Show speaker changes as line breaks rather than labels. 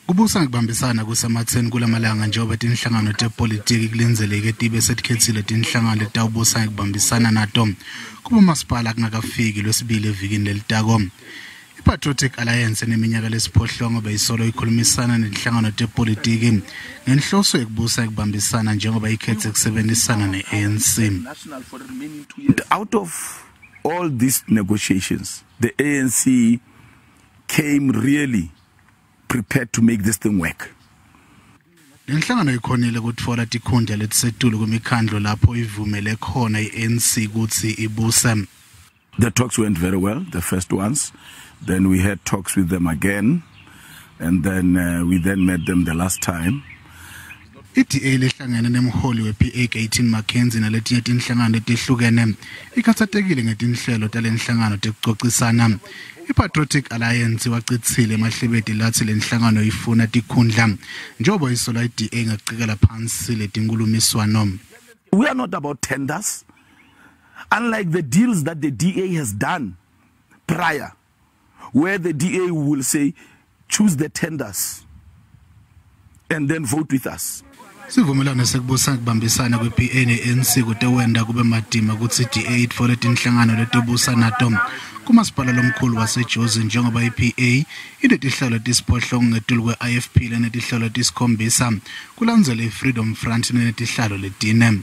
Kubusa ngekubambisana kusematseni kulamalanga njengoba tinhlangano tepolitiki kulindzeleke tibe setikhetsile tinhlangano letawubusa ngekubambisana nato kubomasipala kungakafiki lwesibili evikini lelitako. I-Patriotic Alliance eneminyaka lesiphohlongo beyisolo ikhulumisana nenhlangano tepolitiki ngenhloso yekubusa ngekubambisana njengoba ikhetse kusebenzisana ne-ANC.
Out of all these negotiations, the ANC came really prepared to make this thing work.
Lenhlangano ikhonile kutfola tikhundla letisetulu kwimikhandlo lapho ivumele khona i-ANC kutsi ibuse.
The talks went very well, the first ones. Then we had talks with them again, and then we then met them the last time.
I-DA lehlangene nemholi we-PA Gayton McKenzie naletinye tinhlangano letehlukene ikhatsatekile ngetinhlelo talenhlangano tekucocisana. I-Patriotic Alliance wacitsile emahlebeti latsi lenhlangano ifuna tikhundla njengoba isola i-DA ngacikela phansi letinkhulumiswano.
We are not about tenders. Unlike the deals that the DA has done prior, where the DA will say, choose the tenders and then vote with us.
Sivumelwano sekubusa kubambisana kwe-PA ne-ANC kutewenta kube matima kutsi i-DA itfole tinhlangano letibusa nato kumasipala lomkhulu waseJozi njengoba i-PA inetihlalo letisiphohlongo ngetulu kwe-IFP lenetihlalo letisikhombisa kulandzela i-Freedom Front lenetihlalo letine.